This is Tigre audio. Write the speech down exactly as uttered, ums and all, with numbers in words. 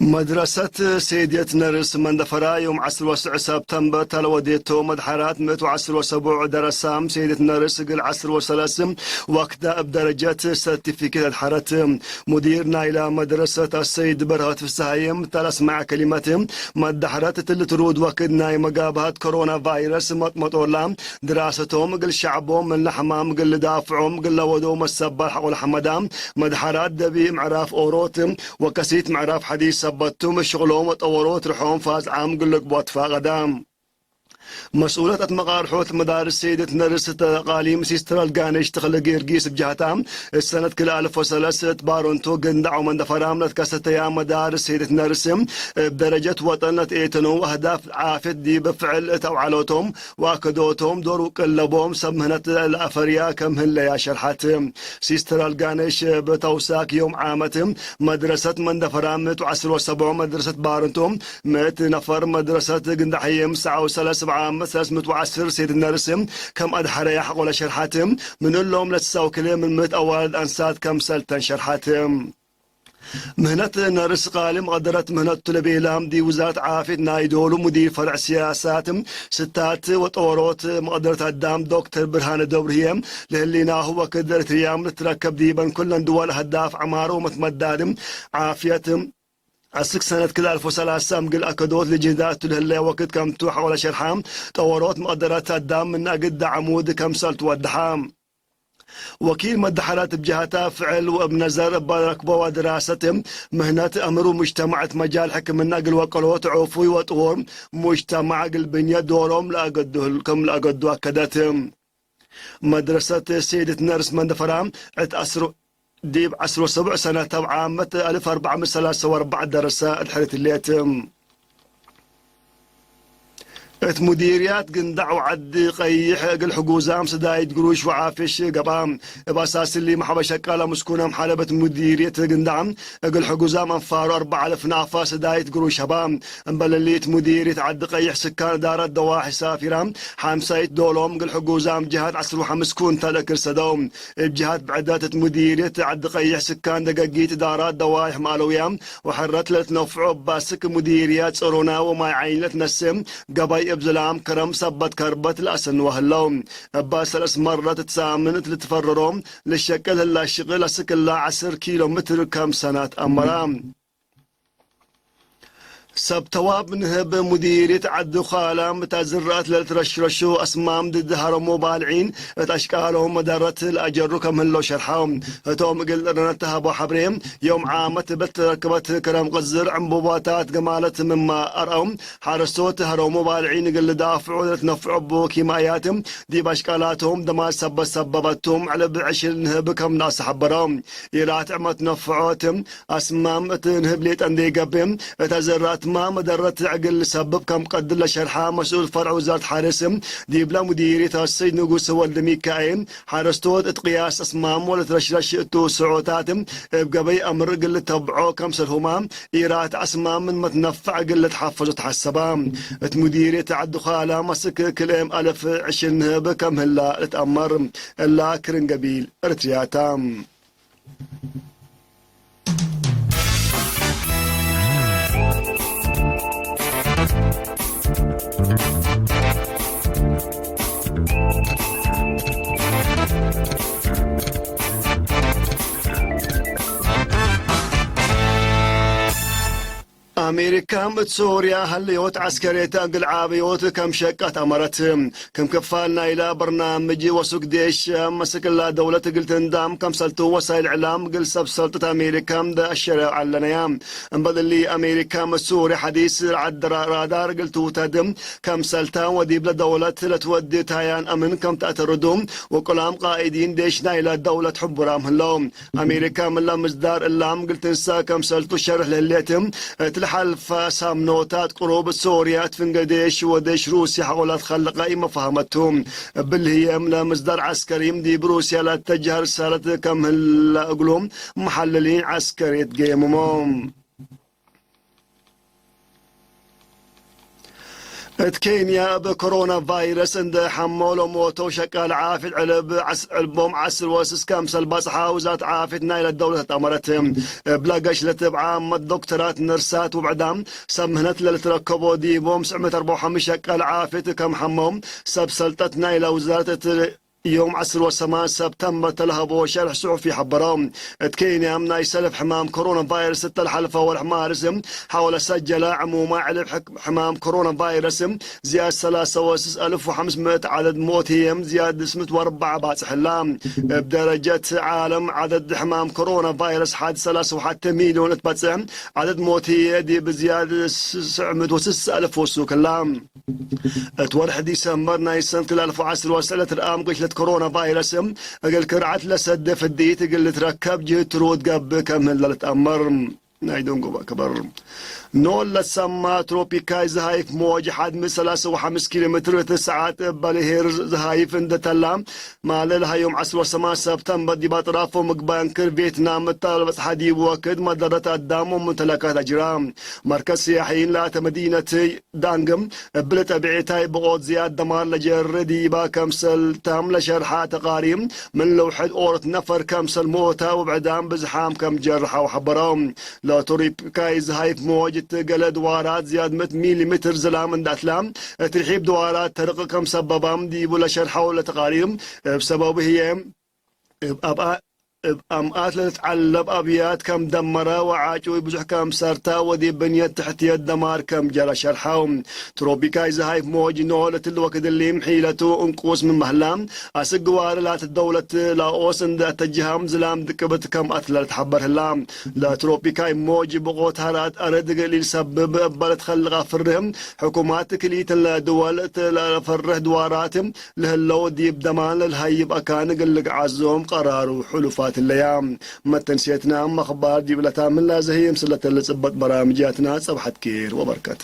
መድረሰት ሴድየት ነርስ መንደፈራ ዮም ዐስር ወስዕ ሰብተምበር ተለወዴቶ መድሐራት ምእት ወዐስር ወሰቡዕ ደረሳም ሴድየት ነርስ እግል ዐስር ወሰለስ ወክዳ እብ ደረጀት ሰርቲፊኬት አድሐረት። ሙዲር ናይላ መድረሰት አሰይድ በርሀት ፍስሃዬ እተ ለአስመዐ ከሊመት፣ መዳሕረት እት ልትሩድ ወክድ ናይ መጋብሀት ኮሮና ቫይረስ መጥመጦላ፣ ድራሰቶም እግል ሸዕቦም ምነ ሕማም እግል ልዳፍዖም እግል ለወደው መሰባል ሐቆለ ሐመዳ፣ መድሐራት ደቢእ ምዕራፍ ኦሮት ወከሲት ምዕራፍ ሐዲስ ሰበትም፣ ሽቅሎም ወጠወሮት ርሖም ፋዝዓም እግል ልግቦ ትፋቀዳ። መስኡለት አትመቃርሖት መዳርስ ሴድየት ነርስ እተ አቃሊም ሲስተር አልጋነሽ ተክለ ጊዮርጊስ እብ ጀህታ፣ እት ሰነት ክልኤ አልፍ ወሰለስ እት ባሮንቶ ግንዳዕ ወመንደፈራም ለትከሰተያ መዳርስ ሴድየት ነርስ እብ ደረጀት ወጠን ለትኤተነው አህዳፍ ዓፍየት ዲብ ፍዕል እት አውዓሎቶም ወአከዶቶም ዶር ውቅል ለቦም ሰብ ምህነት ለአፈርያ ከም ህለያ ሸርሐት። ሲስተር አልጋነሽ እብ ተውሳክ ዮም ዓመት መድረሰት መንደፈራም ምእት ወዐስር ወሰብዑ መድረሰት ባርንቶ ምእት ነፈር መድረሰት ግንዳሕዬ ምሰዐው ሰለስ ሰብዓ ዓመት ሰለስ ምእት ወዐስር ሴድየት ነርስ ከም አድሐረያ ሐቆለ ሸርሐት። ምን እሎም ለትሳውክለ ምን ምእት አዋልድ አንሳት ከምሰልተን ሸርሐት። ምህነት ነርስ ቃሊ መቅደረት ምህነቱ ለቤላም ዲብ ውዛረት ዓፍየት ናይ ዶሉ ሙዲር ፈርዕ ስያሳት ስታት ወጠወሮት መቅደረት አዳም ዶክተር ብርሃነ ገብርህየ ለህሊናሁ ወክድ ኤሪትርያም ልትረከብ ዲበን ኩለን ድወል አህዳፍ ዐማር ወመትመዳድ ዓፍየት አስክ ሰነት ክልኤ አልፍ ወሰላሳ እግል አከዶት ልጅህዳቱ ለህለ ወክድ ከምቱ ሐቆለ ሸርሐ፣ ጠወሮት መቅደረት አዳም ምን አግደ ዐሙድ ከምሰል ትወደሐ። ወኪል መዳሕረት እብ ጀሀታ ፍዕል ወእብ ነዘር እበ ረክበዋ ድራሰት ምህነት አምር ወሙጅተማዕ እት መጃል ሕክምና እግል ወቀሎት ዕፉይ ወጥሁር ሙጅተማዕ እግል ብንየት ዶሮም ለአገዱ ህል-፣ ክም ለአገዱ አከደት። መድረሰት ሴድየት ነርስ መንደፈራ እት አስሩ-፣ ዲብ ዐስር ወሰቡዕ ሰነት አብ ዓመት አልፍ አርበዕ ምእት ሰላሰ ወአርበዕ ደረሰ አድሐረት ህሌት። እት ሙዲርያት ግንዳዕ ወዐዲ ቀይሕ እግል ሕጉዛም ስዳይት ግሩሽ ወዓፍሽ ገብአ። እብ አሳስ እሊ፣ መሕበር ሸቃለ ምስኩናም ሐለብ እት ሙዲርየት ግንዳዕ እግል ሕጉዛም አንፋሩ አርበዕ አልፍ ናፋ ስዳይት ግሩሽ ሀባ። እምበል እሊ፣ እት ሙዲርየት ዐዲ ቀይሕ ስካን እዳረት ደዋሒ ሳፊራ፣ ሐምሳይት ዶሎም እግል ሕጉዛም ጀሀት ዐስር ወሐምስ ኩንታል እክል ሰደው። እብ ጀሀት ብዕደት፣ እት ሙዲርየት ዐዲ ቀይሕ ስካን ደገጊት እዳራት ደዋይሕ መአለውያ ወሐረት ለልትነፍዖ እብ አስክ ሙዲርያት ጸሮና ወማይ ዓይን ለትነሴ ገበይ እብ ዝላም ከረም ሰበት ከርበት ለአሰንወ ህለው። እበ ሰለስ መረት እት ሳምን እት ልትፈረሮ ልሸቅል ህላ ሽቅል አስክ እላ ዐስር ኪሎ ምትር ከም ሰናት አመራ። ሰብ ተዋብ ንህብ ሙዲርየት ዐዲ ኳላም እት ዝርአት ለልትረሽረሹ አስማም ድድ ሀረሞ ባልዒን እት አሽቃሎም መዳረት ለአጀሩ ከም ህለው ሸርሐው። ህቶም እግል እርነት ተሀቦ ሐብሬ፣ ዮም ዓመት እብ ልትረክበት ከረም ቅዝር ዕንቡባታት ገማለት ምማ አርአው፣ ሐረስቶት ሀረሞ ባልዒን እግል ልዳፍዑ ለልትነፍዑ እቡ ኪማእያት ዲብ አሽቃላቶም ደማር ሰበት ሰበበቶም ዕልብ ዕሽል ንህብ ከም ነአሰ ሐበረው። ኢራትዕ መትነፍዖት አስማም እት ንህብ ሌጠ እንዴ ገብእ፣ እተ ዘራትማ መደረት እግል ልሰብብ ከም ቀድር ለሸርሐ መስኡል ፈርዕ ውዛረት ሐርስ፣ ዲብለ ሙዲርየት አሰይድ ንጉስ ወልድ ሚካኤል፣ ሐረስቶት እት ቅያስ አስማም ወለትረሽረሽ እቱ ስዖታት እብ ገበይ አምር እግል ልተብዖ ከምሰልሁማ፣ ኢራት አስማም ምን መትነፈዕ እግል ልትሐፈዞ ተሐሰባ። እት ሙዲርየት ዐዲ ኳላም አስክ ክልኤም አልፍ ዕሽል ንህብ ከም ህላ ልትአመር። እላ ክርን ገቢል እርትርያታ። አሜሪካም እት ሶርያ ሀለዮት ዐስከርየተ እግል ዓበዮት ከም ሸቀት አመረት። ክም ክፋል ናይላ በርናምጅ ወሱግ ዴሽ አመስክላ ደውለት እግል ትንዳም ከምሰልቱ ወሳይል እዕላም እግል ሰብ ሰልጠት አሜሪካ እንዴ አሸረ ዐለነያ። እምበል እሊ፣ አሜሪካ እት ሱርያ ሐዲስ ራዳር እግል ትውተድ ከምሰልታ ወዲብለ ደውለት ለትወዴ ታያን አምን ከም ተአተርዱ ወቅላም ቃኢዲን ዴሽ ናይላ ደውለት ሕቡራም ህለው። አሜሪካ ምንለ ምስዳር እላም እግል ትንሰእ ከምሰልቱ ሸርሕ ለህሌት፣ እት ለሐልፈ ሳምኖታት ቅሩብ ሶርያ እት ፍንጌ ዴሽ ወዴሽ ሩስያ ሐቆ ለትከለቀ ኢመፋህመቱ። እብሊ ህዬ፣ እምለ ምስዳር ዐስከሪም ዲብ ሩስያ ለአተጅሀ ርሳለት ከም ህለ እግሉ መሐልሊን ዐስከርየት ገየምሞ። እት ኬንያ እብ ኮሮና ቫይረስ እንዴ ሐመው ለሞተው ሸቃል ዓፍየት ዕልብ ዐስ-፣ ዕልቦም ዐስር ወስስ ከምሰል በጽሐ ውዛረት ዓፍየት ናይለ ደውለት አትአመረት። እብለ ገሽለት እብ ዓመት ዶክተራት፣ ነርሳት ወብዕዳም ሰብ ምህነት ለልትረከቦ ዲቦም ስዕመት አርበዕ ወሐምስ ሸቃል ዓፍየት ከም ሐመው ሰብ ሰልጠት ናይለ ውዛረት እት ዮም ዐስር ወሰማን ሰብተምበር ተለሀቦ ሸርሕ ጽሑፊ ሐበረው። እት ኬንያም ናይ ሰልፍ ሕማም ኮሮና ቫይረስ እተ ለሐልፈ ወርሕ ማርስ ሐወለ ሰጀለ ዕሙማ ዕልብ ሕክ-፣ ሕማም ኮሮና ቫይረስ ዝያድ ሰላሰ ወስስ አልፍ ወሐምስ ምእት ዐደድ ሞት ህዬም ዝያድ ስምንት ወአርበዕ ባጽሕ ህላ። እብ ደረጀት ዓለም ዐደድ ሕማም ኮሮና ቫይረስ ሐድ ሰላሰ ወሐተ ሚልዮን እት በጽሕ ዐደድ ሞት ህዬ ዲብ ዝያድ ስዕምት ወስስ አልፍ ወሱክ ህላ። እት ወርሕ ዲሰምበር ናይ ሰነት ክልኤ አልፍ ወዐስር ወሰለስ ለትርአም ገሽለት ኮሮና ቫይረስ እግል ክርዐት ለሰዴ ፍድኢት እግል ልትረከብ ጅህድ ትሩድ ገብእ ከም ህለ ልትአመር። ናይ ደንጎባ ክበር። ኖል ለትሰማ ትሮፒካይ ዝሃይፍ ሞጅ ሐድ ምእት ሰላሰ ወሐምስ ኪሎ ሜትር እት ሰዓት እበ ልሄር ዝሃይፍ እንደ ተላ፣ ማለ ለሀዮም ዐስር ወሰማን ሰብተምበር ዲብ አጥራፎ ምግባይ እንክር ቬትናም እተ ለበጽሐ ዲብ ወክድ መደረት አዳም ወሙምተለካት አጅራ። መርከዝ ስያሒን ላተ መዲነት ዳንግም እብሊ ጠቢዒታይ ብቆት ዝያድ ደማር ለጀሪ ዲባ ከምሰል ታም ለሸርሐ ተቃሪም፣ ምን ለውሕድ ኦሮት ነፈር ከምሰል ሞታ ወብዕዳም ብዝሓም ከም ጀርሐው ሐበረው። ለትሮፒካይ ዝሃይፍ ሞጅ እት ገሌ ድዋራት ዝያድ ምእት ሚሊ ሜትር ዝላም እንዳትላ፣ እት ርሒብ ድዋራት ተርቅ ከም ሰበባም ዲቡ ለሸርሐው ለተቃሪም፣ እብ ሰበቡ ህዬ እብ አብአ-፣ እብ አምአት ለልትዐለብ አብያት ከም ደመረ ወዓጩይ ብዙሕ ከም ሰርተ ወዲብ ብንየት ትሕትየት ደማር ከም ጀረ ሸርሐው። ትሮፒካይ ዝሃይፍ ሞጅ ኖል እትሊ ወክድ እሊም ሒለቱ እንቁስ ምን በህላ፣ አስክ ግዋሪ ላተ ደውለት ላኦስ እንደ አተጅሃም ዝላም ድቅብት ከም አትለ ልትሐበር ህላ። ለትሮፒካይ ሞጅ ብቆት ሀራት አርድ እግል ኢልሰብብ እበ ለትከልቀ ፍርህ፣ ሕኩማት ክልኢትን ለድወል እት ለፈርህ ድዋራት ለህለው ዲብ ደማን ለልሀይብ አካን እግል ልግዓዞም ቀራሩ ሕሉፋት ህለያ። መተንሴትና መክባር ዲብ ለታምን ላዘህይም ስለተ ለጽበጥ በራምጃትና ጸብሐት ኬር ወበርከት።